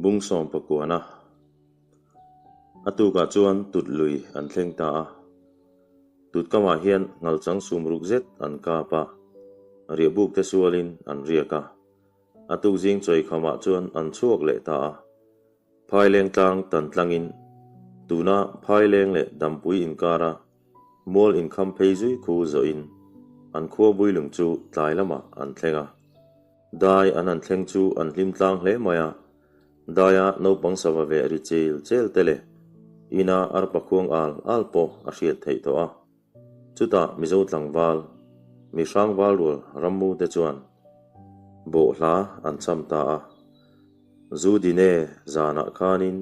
Bung sawmpakuana a tukah chuan tut lui an thleng ta a. Tut kamah hian ngalchang sum ruk zet an kap a, riahbuk te sualin an riak a. A tuk zing chawi khamah chuan an chhuak leh ta a. Phaileng tlang tan tlangin tuna Phaileng leh Dampui inkara mual inkham phei zui khu zawhin an khua Builung chu tlai lamah an thleng a. Dai an han thleng chu an hlim tlang hle mai a, daia naupang sava ve ri chel chel te leh ina arpa khuang al al pawh a hriat theih tawh a. Chutah Mizo tlangval, mi hrangval rual rammu te chuan bawhhla an cham ta a. Zu dine zanah khanin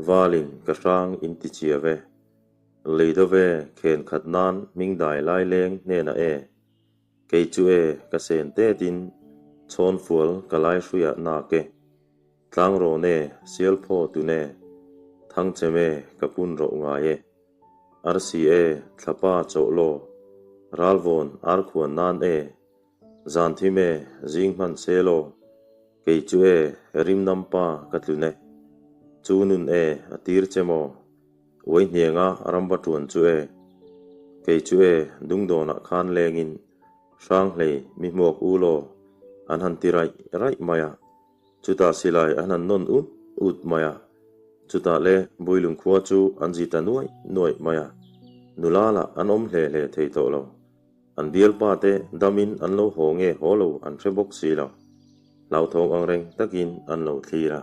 valin ka hrang in ti chia ve, lei dove khen khat nan hming dai lai leng hnenah e. Kei chu e, ka sen tetin chhawn fual ka lai hruiah nak e. Tlang rawn e, sial phaw tun e, thang chem e, ka pun rawh ngai e. Arsi e, thlapa chawh law, ralvawn ar khuan nan e, zan thim e, zing hman se law, kei chu e, rim nam pa ka tlun e. Chu nun e, a tir che maw? Uai hnianga ramba tuan chu e, kei chu e, dungdawnah khan lengin hrang hlei mi hmuak u law an han ti raih raih mai a, chutah silai an han nawn ut ut mai a, chutah le Builung khua chu an zi ta nuaih nuaih mai a, nula lah an awm hle hle thei tawh lo. An bialpa te damin an lo haw nge haw lo an hre bawk si lo. Hlauthawng ang reng takin an lo thlir a.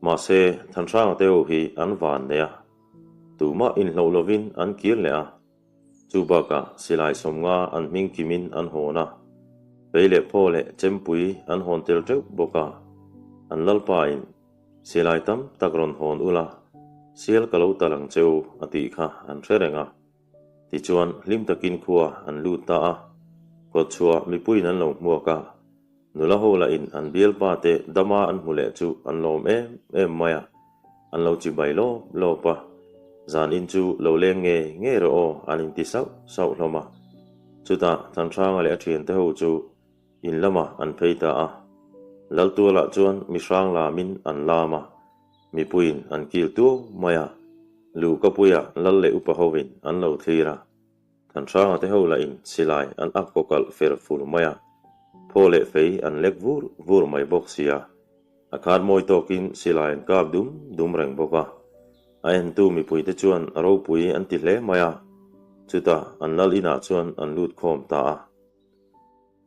Mahse, Thanhranga te ho hi an van nei a, tumah inhloh lovin an kir leh a. Chu bakah silai sawmnga an hming kimin an hawn a, fei leh phaw leh chempui an hawn tel teuh bawk a. An lalpain silai tam tak rawn hawn ula, sial ka lo tal ang che u a tih kha an hre reng a. Tichuan, hlim takin khua an lut ta a, kawtchhuah mipuiin an lo hmuak a. Nula ho lahin an bialpa te dama an hmu leh chu an lawm em em mai a, an lo chibai lawp lawp a, zan in chu lo leng ngei ngei rawh aw an inti sauh sauh hlawm a. Chutah Thanhranga leh a thiante ho chu in lamah an phei ta a, Laltualah chuan mihrang lamin an lam a, mipuiin an kil tuau mai a, Luhkapuia lal leh upa hovin an lo thlir a. Thanhranga te ho lahin silai an ak kaw kalh fer fur mai a, phaw leh fei an lek vur vur mai bawk sia. A khat mawi tawkin silai an kap dum dum reng bawk a. A entu mipuite chuan a ropui an ti hle mai a, chutah an lal inah chuan an lut khawm ta a.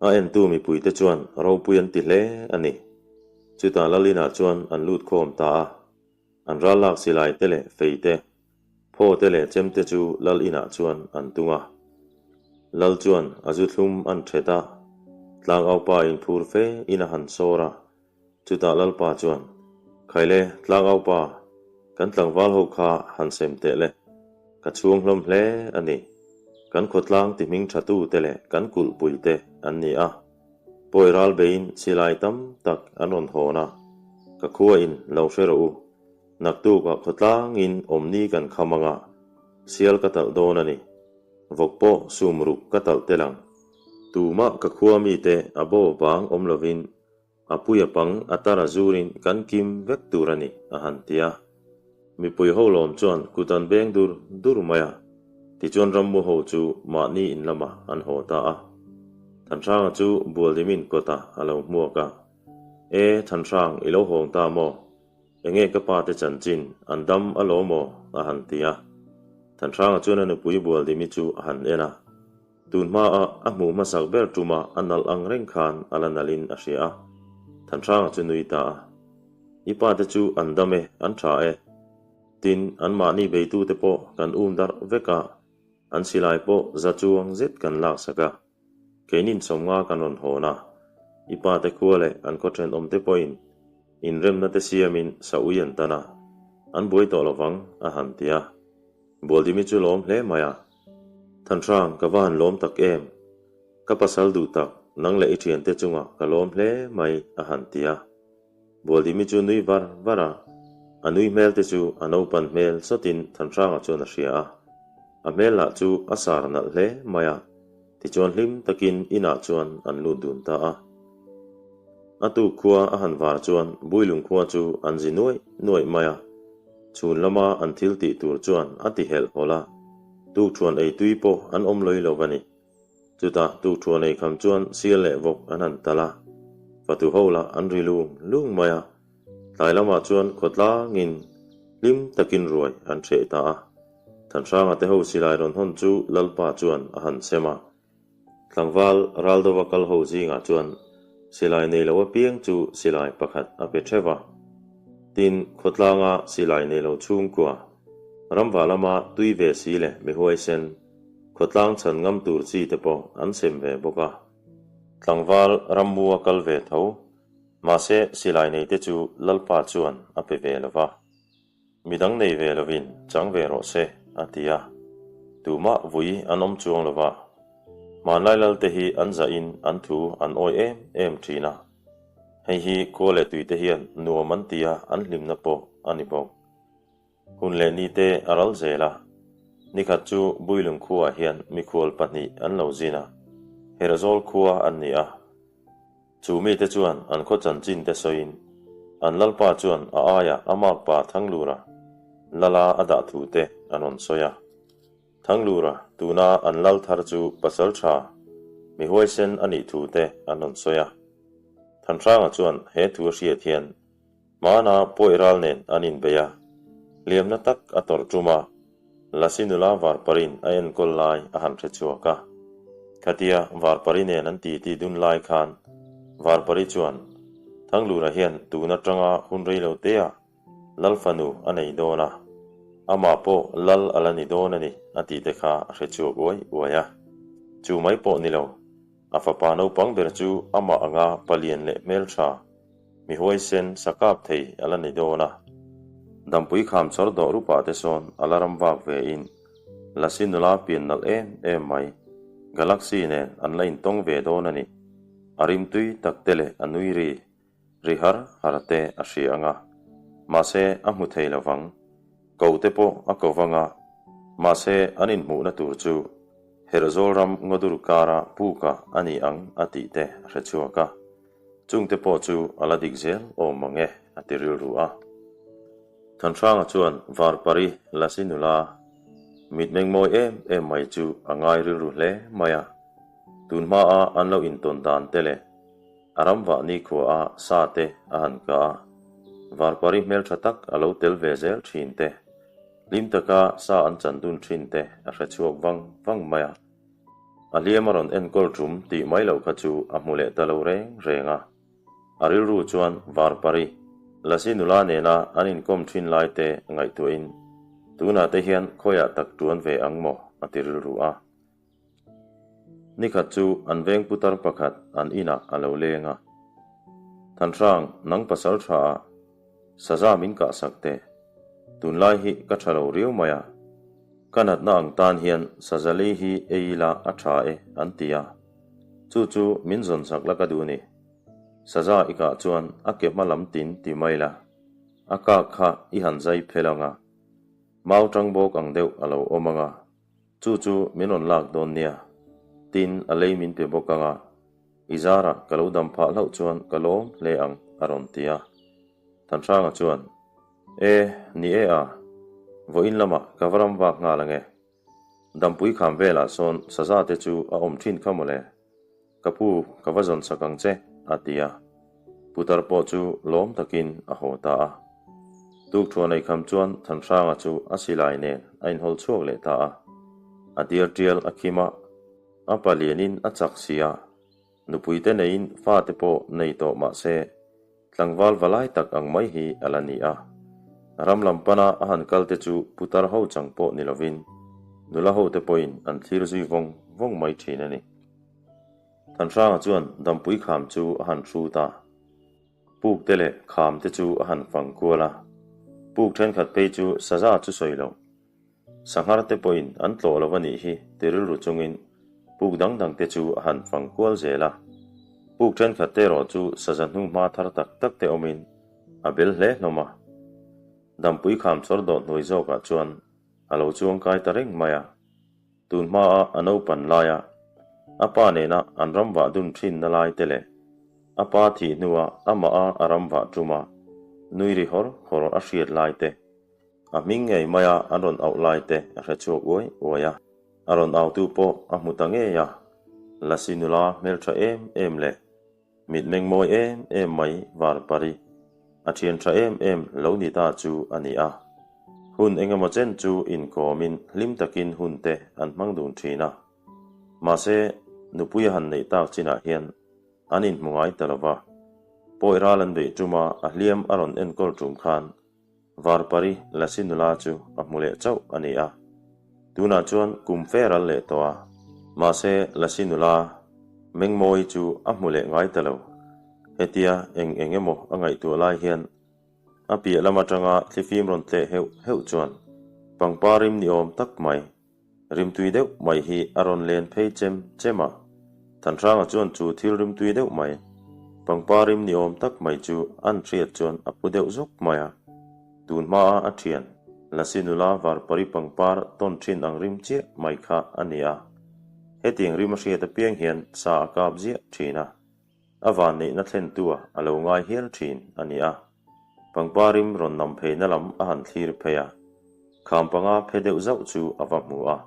A entu mipuite chuan ropui an ti hle a ni. Chutah lal inah chuan an lut khawm ta a. An ral lak silai te leh fei te, phaw te leh chem te chu lal inah chuan an tung a. Lal chuan a zu thlum an thet a, tlangaupa in phur fe in a han sawr a. Chutah lalpa chuan, Khaile, tlangaupa, kan tlangval ho kha han sem teh le, ka chhung hlawm hle a ni. Kan khawtlang ti hming tha tu te leh kan kulhpui te an ni a. Pawi ral beiin silai tam tak an rawn hawn a, ka khuain lo hre rawh u, naktukah khawtlangin awmni kan kham anga sial ka talh dawn a ni, vawk pawh sum ruk ka talh tel ang. Tumah ka khua mite a bo vang awm lovin a puia pang a tar a zurin kan kim vek tur a ni, a han ti a. Mipui ho lawm chuan kut an beng dur dur mai a, tichuan rammu ho chu mahni in lamah an haw ta a. Thanhranga chu Bualdimin kawtah a lo hmuak a, E, Thanhrang, i lo hawng ta maw? Enge ka pa te chanchin, an dam a lo maw? a han ti a. Thanhranga chuan a nupui Bualdimi chu a han en a, tun hmaa a hmuh hmasak ber tuma a nalh ang reng khan a la nalhin a hria a. Thanhranga chu nui ta a. I pa te chu an dam e, an tha e. Tin, anmahni beitute pawh kan um darh vek a, an silai pawh za chuang zet kan laksak a. Keinin sawmnga kan rawn hawn a, i pa te khua leh an khaw thenawmte pawhin inremna te siamin sa ui an tan a, an buai tawh lovang, a han ti a. Bualdimi chu lawm hle mai a. Thanhrang, ka va han lawm tak em? Ka pasal duh tak, nang leh i thiante chungah ka lawm hle mai, a han ti a. Bualdimi chu nui var var a, a nui hmel te chu a naupan hmel sawtin Thanhranga chuan a hria a. A hmel lah chu a sar nalh hle mai a, tichuan hlim takin inah chuan an lut dun ta a. A tuk khua a han var chuan Builung khua chu an zi nuaih nuaih mai a, chhun lama an thil tih tur chuan a ti helh hawlh a, tukṭhuan ei tui pawh an awm loi lo a ni. Chutah tukṭhuan ei kham chuan sial leh vawk an han talh a, fatu ho lah an ri lung lung mai a, tlai lamah chuan khawtlangin hlim takin ruai an hreh ta a. Thanhranga te ho silai rawn hawn chu Lalpa chuan a han sem a, Tlangval Raldova kal ho zingah chuan silai nei lo apiang chu silai pakhat a pe theuh a. Tin, khawtlanga silai nei lo chhungkua, ramva lama tui ve si leh mi huaisen, khawtlang chhan ngam tur chi te pawh an sem ve bawk a. Tlangval rammua kal ve tho, mahse silai nei te chu Lalpa chuan a pe ve lo va. Midang nei ve lovin chang ve rawh se, a ti a. Tumah vui an awm chuang lo va. Hmanlai lalte hi an zahin an thu an awi em em thin a. Hei hi khua leh tuite hian nuam an ti a, an hlimna pawh a ni bawk. Hun leh nite a ral zel a. Nikhat chu Builung khuaah hian mikhual pahnih an lo zin a, Herzawl khua an ni a. Chu mite chuan an khaw chanchin te sawiin, an lalpa chuan a aiah a makpa Thanglura lala a dah thu te an rawn sawi a. Thanglura tuna an lal thar chu pasal tha, mi huaisen a nih thu te an rawn sawi a. Thanhranga chuan he thu a hriat hian Hmana pawi ral nen an inbei a, hliamna tak a tawrh tum a, Lasi nula Varparin a enkawl lai a han hre chhuak a. Khatia Varpari nen an titi dun lai khan Varpari chuan, Thanglura hian tun atanga hun rei lo tea Lal fanu a nei dawn a, amah pawh Lal a la ni dawn a ni a tih te kha a hre chhuak uai uai a. Chu mai pawh ni lo, a fapa naupang ber chu amah anga palian leh hmeltha, Mi huaisen sa kap thei a la ni dawn a. Dampui kham chawr dawh rupa te sawn a la ram vak ve in Lasi nula pian nalh em em mai. Galaxy nen an la intawng ve dawn a ni. A rimtui tak te leh a nui ri, ri har har te a hria ang a. Mahse a hmu thei lo vang. Ko te pawh a ko vang a. Mahse an inhmuhna tur chu Herhzawl ram Ngawdur kara puka a ni ang a tih te a hre chhuak a. Chungte pawh chu a la dik zel awm mang e, a ti rilru a. Thanhranga chuan Varpari Lasi nula mitmeng mawi em em mai chu a ngai rilru hle mai a. Tun hmaa an lo intawn dan te leh a ram vah nikhua a sa te a han kah a, Varpari hmeltha tak a lo tel ve zel thin te, hlim taka sa an chan dun thin te a hre chhuak vang vang mai a. A hliam a rawn enkawl tum tih mai loh kha chu a hmu leh ta lo reng reng a. A rilru chuan Varpari, Lasi nula nena an inkawm thin lai te ngaihtuahin, Tunah te hian khawiah tak tuan ve ang maw? a ti rilru a. Nikhat chu an veng putar pakhat an inah a lo leng a. Thanhrang, nang pasal tha ah saza min kahsak teh. Tunlai hi ka tha lo riau mai a. Ka natna ang tan hian Sazali hi ei ila a tha e an ti a, chu chu min zawn sak la ka duh ni. Saza i kah chuan a ke hma lam tin ti mai la, a kak kha i han zai phel ang a, mau tang bawk ang deuh a lo awm ang a, chu chu min rawn lak dawn nia, tin a lei min pe bawk ang a, i zarah ka lo dam phah hlauh chuan ka lawm hle ang a rawn ti a. Thanhranga chuan. E, ni e a, vawiin lamah ka va ram vak nghal ange. Dampui kham velah sawn saza te chu a awm thin kha mawle. Ka pu, ka va zawn sak ang che, a ti a. Putar pawh chu lawm takin a haw ta a. Tukthuan ei kham chuan Thanhranga chu a silai nen a inhawl chhuak leh ta a. A dial tial a khim a, a palianin a chak si a. Nupuite neiin fate pawh nei tawh mah se, tlangval valai tak ang mai hi a la ni a. Ram lam pana a han kal te chu putar ho chang pawh ni lovin, nula ho te pawhin an thlir zui vawng vawng mai thin a ni. Thanhranga chuan dampui kham chu a han hrut a, puk te leh kham te chu a han fang kual a, puk thenkhat phei chu saza chu sawi loh. Sanghar te pawhin an tlawh lo a nih hi ti rilru chungin puk dang dang te chu a han fang kual zel a. Puk thenkhat te erawh chu saza hnu hma thar tak tak te awmin a bel hle hlawm a. Dampui kham chawr dawh hnuai zawkah chuan a lo chuang kai ta reng mai a. Tun hmaa a naupan laia a pa nena an ram vah dun thinna lai te leh. A pa thih hnua amah a a ram vah ṭuma nui ri hawr hawr a hriat lai te, a hming ngei maia an rawn auh lai te a hre chhuak uai uai a. A rawn autu pawh a hmu ta ngei a, Lasi nula hmelṭha em em leh mitmeng mawi em em mai Varpari, a ṭhian ṭha em em lo ni ta chu a ni a. Hun engemaw chen chu inkawmin hlim takin hun te an hmang dun ṭhin a. Mahse, nupui a han neih tak chinah hian an inhmu ngai ta lo va. Pawi ral an beih ṭuma a hliam a rawn enkawl ṭum khan Varpari Lasi nula chu a hmu leh chauh a ni a. Tunah chuan kum fe ral leh tawh a, mahse Lasi nula Mengmawi chu a hmu leh ngai ta lo. Hetia eng eng emaw a ngaihtuah lai hian a piah lam atanga thlifim rawn tleh heuh heuh chuan pangpar rim ni awm tak mai Rimtui deuh mai hi a rawn len phei chem chem a, Thanhranga chuan chu thil rimtui deuh mai, pangpar rim ni awm tak mai chu an hriat chuan a phu deuh zuk mai a. Tun hmaa a thian, Lasi nula Varpari pangpar tawn thin ang rim chiah mai kha a ni a. Hetiang rim a hriat apiang hian sa a kap ziah thin a. A vanneihna thlentua a lo ngai hial thin a ni a. Pangparim rawn nam pheina lam a han thlir phei a, kham panga phe deuh zauh chu a va hmu a.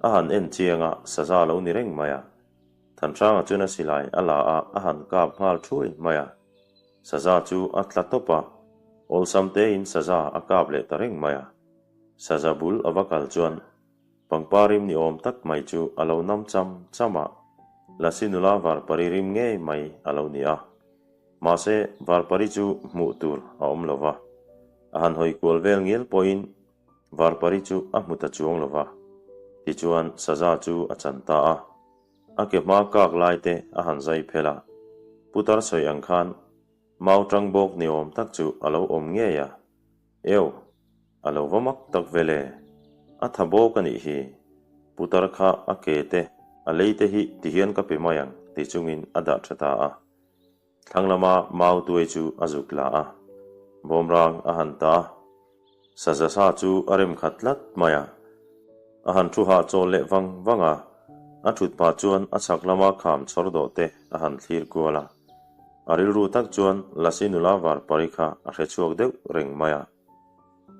A han en chiang a, saza lo ni reng mai a. Thanhranga chuan a silai a la a, a han kap nghal thuai mai a. Saza chu a tla tawp a, awlsam tein saza a kap leh ta reng mai a. Saza bul a va kal chuan Pangparim ni awm tak mai chu a lo nam cham cham a, Lasi nula Varpari rim ngei mai a lo ni a. Mahse, Varpari chu hmuh tur a awm lo va, a han hawi kual vel ngial pawhin Varpari chu a hmu ta chuang lo va. Tichuan, saza chu a chan ta a. A ke hma kak lai te a han zai phel a, putar sawi ang khan mau tang bawk ni awm tak chu a lo awm ngei a. Eo, a lo va mak tak vel e. A tha bawk a nih hi. Putar kha a ke te, a lei te hi ti hian ka pe mai ang ti chungin a dah tha ta a. Thlang lama mau tuai chu a zuk la a, bawmrang a han ta a. Saza sa chu a rem khat tlat mai a. A han thu hah chawl leh vang vang a, a thut pah chuan a chhak lama kham chhawr dawh te a han thlir kual a. A rilru tak chuan Lasi nula Varpari kha a hre chhuak deuh reng mai a.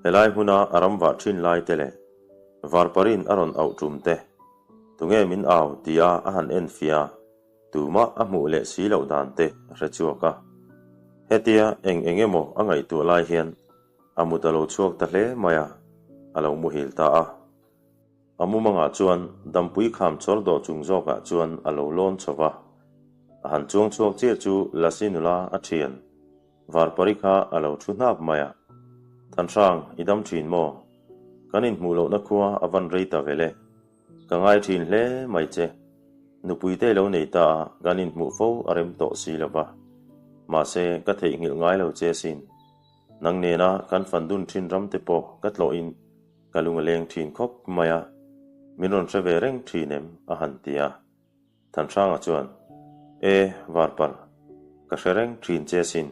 Helai hmuna a ram vah thin lai te leh Varpari'n a rawn auh tum te, tunge min au tia a han en fia tumah a hmuh leh si loh dan te a hre chhuak a. Hetia eng eng emaw a ngaihtuah lai hian a mut a lo chhuak ta hle mai a, a lo muhil ta a. A mumangah chuan dampui kham chawr dawh chung zawkah chuan a lo lawn chho va. A han chuang chhuak chiah chu Lasi nula a thian Varpari kha a lo thu hnap mai a. Thanhrang, i dam thin maw? Kan inhmuh lohna khua a van rei ta vel e. Ka ngai thin hle mai che. Nupuite lo nei ta a, kan inhmuh fo a rem tawh si lo va. Mahse, ka theihnghilh ngai lo che sin. Nang nena kan fan dun thin ram te pawh ka tlawhin ka lung a leng thin khawp mai a, min rawn hre ve reng thin em? a han ti a. Thanhranga chuan, E, Varpar, ka hre reng thin che sin,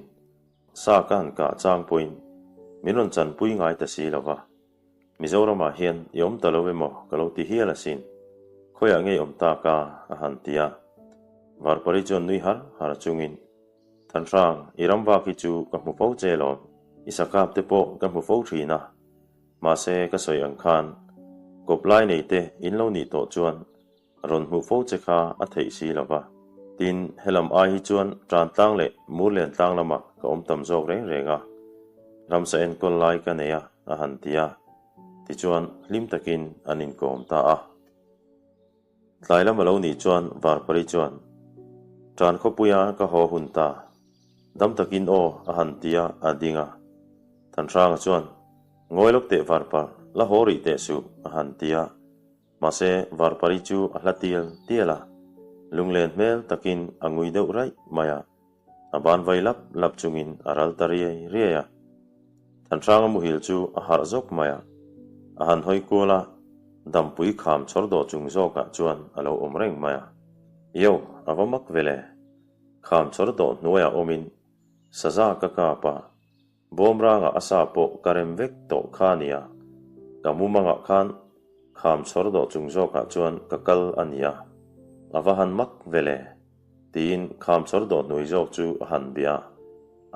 sa ka han kah chang pawhin min rawn chanpui ngai ta si lo va, Mizoramah hian i awm ta lo emaw ka lo ti hial asin, khawiah ngei awm ta ka? a han ti a. Varpari chuan nui har har chungin, Thanhrang, i ram vak hi chu ka hmu fo che lawm, i sakap te pawh ka hmu fo thin a, mahse ka sawi ang khan kawp lai nei te in lo nih tawh chuan rawn hmuh fo che kha a theih si lo va. Tin, helam ai hi chuan tan tlang leh Murlen tlang lamah ka awm tam zawk reng reng a, ramsa enkawl lai ka nei a, a han ti a. Tichuan, hlim takin an inkawm ta a. Tlai lam a lo nih chuan Varpari chuan, Tan khawpuia ka haw hun ta, dam takin aw a han ti a, a ding a. Thanhranga chuan, Ngawi lawk teh Varpar, la haw rih teh suh, a han ti a. Mahse, Varpari chu a hla tial tial a, lunglen hmel takin a ngui deuh raih mai a. A ban vai lap lap chungin a ral ta riai riai a. Thanhranga muhil chu a harh zawk mai a, a han hawi kual a, dampui kham chhawr dawh chung zawkah chuan a lo awm reng mai a. Yo, a va mak ve le! Kham chhawr dawh hnuaiah awmin saza ka kap a, bawmrangah a sa pawh ka rem vek tawh kha a nia. Ka mumangah khan kham chhawr dawh chung zawkah chuan ka kal a nia, a va han mak ve le! Tiin khamchawr dawh hnuai zawk chu a han bia a.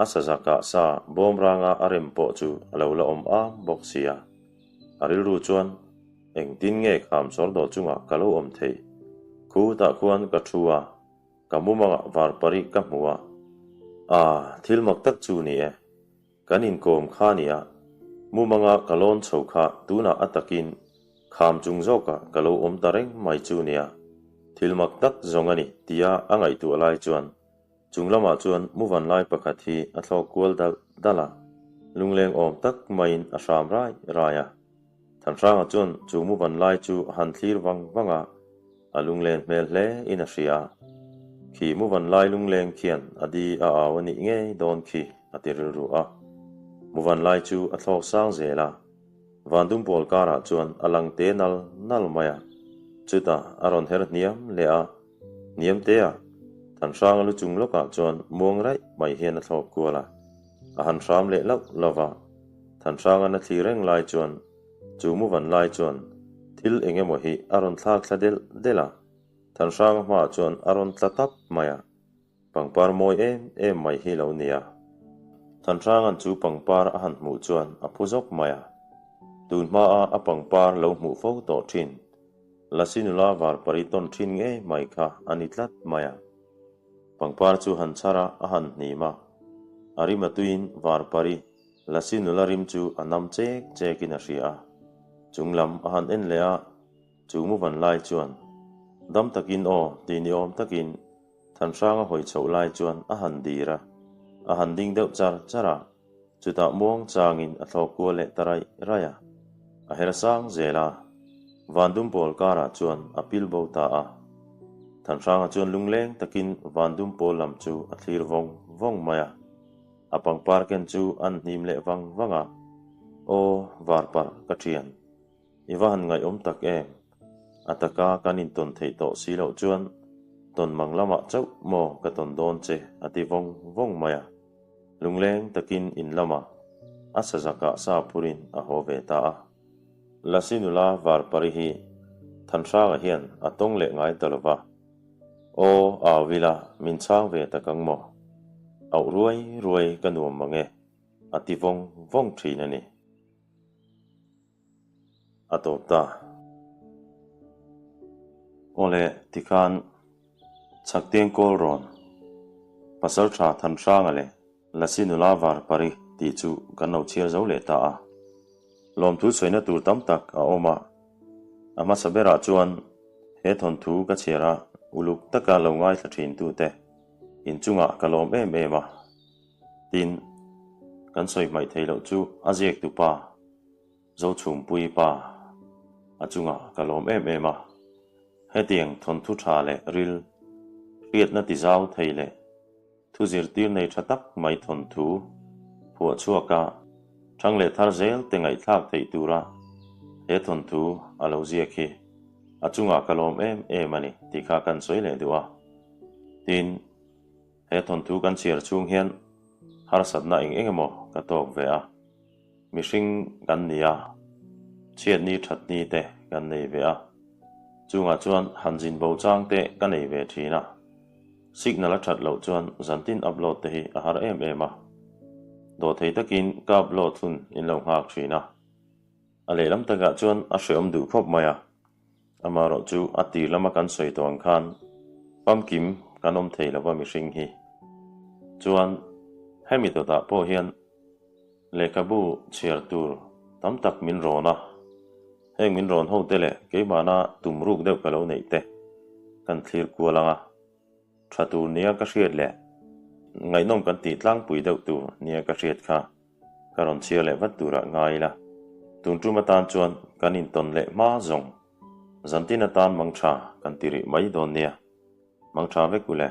A sazakah sa bawm ranga a rem pawh chu a lo la awm am bawk si a. A rilru chuan, Engtin nge khamchawr dawh chungah ka lo awm theih? Khutah khuan ka thu a, ka mumangah varpari ka hmu a. Aa, thil mak tak chu ni e. Kan inkawm kha nia, mumanga ka lawn chho kha tunah a takin kham chung zawkah ka lo awm ta reng mai chu nia, thil mak tak zawng a ni tia a ngaihtuah lai chuan chung lamah chuan muvan lai pakhat hi a thlawk kual dalh dalh a, lungleng awm tak maiin a hram rai rai a. Thanhranga chuan chu muvan lai chu a han thlir vang vang a, a lunglen hmel hle in a hria. Khi muvan lai lungleng khian a di a au a nih ngei dawn khi a ti rilru a. Muvan lai chu a thlawk sang zel a, Vandum pawl karah chuan a lang te nal nal mai a. Chutah a rawn her hniam leh a, hniam te a, Thanhranga lu chung lawkah chuan muang raih mai hian a thlawk kual a. A han hram leh lauh lauh va, Thanhranga'n a thli reng lai chuan chu muvan lai chuan thil eng emaw hi a rawn thlak thla delh delh a, Thanhranga hmaah chuan a rawn tla tap mai a, pangpar mawi em em mai hi lo nia. Thanhranga'n chu pangpar a han hmuh chuan a phu zawk mai a, tun hmaa a pangpar lo hmuh fo tawh thin, Lasi nula varpari tawn thin ngei mai kha a ni tlat mai a. Pangpar chu han chhar a, a han hnim a. A rim a tuiin varpari Lasi nula rim chu a nam chek chekin a hria a. Chung lam a han en leh a, chu muvan lai chuan, Dam takin aw tih ni awm takin Thanhranga hawi chhoh lai chuan a han dir a, a han ding deuh char char a, chutah muang changin a thlawk kual leh ta raih raih a. A her sang zel a, Vandum pawl karah chuan a pil bo ta a. Thanhranga chuan lungleng takin Vandum pawl lam chu a thlir vawng vawng mai a. A pangpar ken chu an hnim leh vang vang a, Aw, varparh ka thian. I va han ngaihawm tak em? A taka kan intawn theih tawh si loh chuan tawn mang lamah chauh maw ka tawn dawn che a ti vawng vawng mai a. Lungleng takin in lamah a sazakah sa phurin a haw ve ta a. Lasi nula Varpari hi Thanhranga hian a tawng leh ngai ta lova. Aw, au ila min chhang ve tak ang maw? Auh ruai ruai ka nuam mang e, a ti vawng vawng thin a ni. A tawp ta. Awle, tikhan Chhaktiang kawl rawn Pasaltha Thanhranga leh Lasi nula Varpari tih chu kan lo chhiar zo leh ta a. Lawmthu sawina tur tam tak a awm a. A hmasa berah chuan he thawnthu ka chhiar a uluk taka lo ngaithla thin tute inchungah ka lawm em em a. Tin, kan sawi hmaih theih loh chu a ziaktu pa, Zochhumpui pa a chungah ka lawm em em a. Hetiang thawnthu tha leh ril, hriatna ti zau thei leh thu zirtir nei tha tak mai thawnthu phuah chhuaka thang leh thar zel te ngaihthlak theih tura he thawnthu a lo ziak hi a chungah ka lawm em em a ni tih kha kan sawi leh duh a. Tin. He thawnthu kan chhiar chhung hian harsatna eng eng emaw ka tawk ve a, mihring kan ni a, chhiatni thatni te kan nei ve a, chungah chuan han zin bo chang te ka nei ve thin a, signal a that loh chuan zantin upload te hi a har em em a, dawhthei takin ka upload hun in lo nghak thin a, a lehlam takah chuan a hreawm duh khawp mai a. Amaherawh chu a tir lama kan sawi tawh ang khan famkim kan awm thei lova mihring hi. Chuan hemi dawtah pawh hian lehkhabu chhiar tur tam tak min rawn a, heng min rawn ho te leh keimahna tum ruk deuh ka lo neih te kan thlir kual ang a. Tha tur nia ka hriat leh ngaihnawm kan tih tlangpui deuh tur nia ka hriat kha ka rawn chhiar leh vat turah ngai ila. Tun tum atan chuan kan intawn leh hma zawng zantin atan mangtha kan ti rih mai dawn nia. Mangtha vek u le.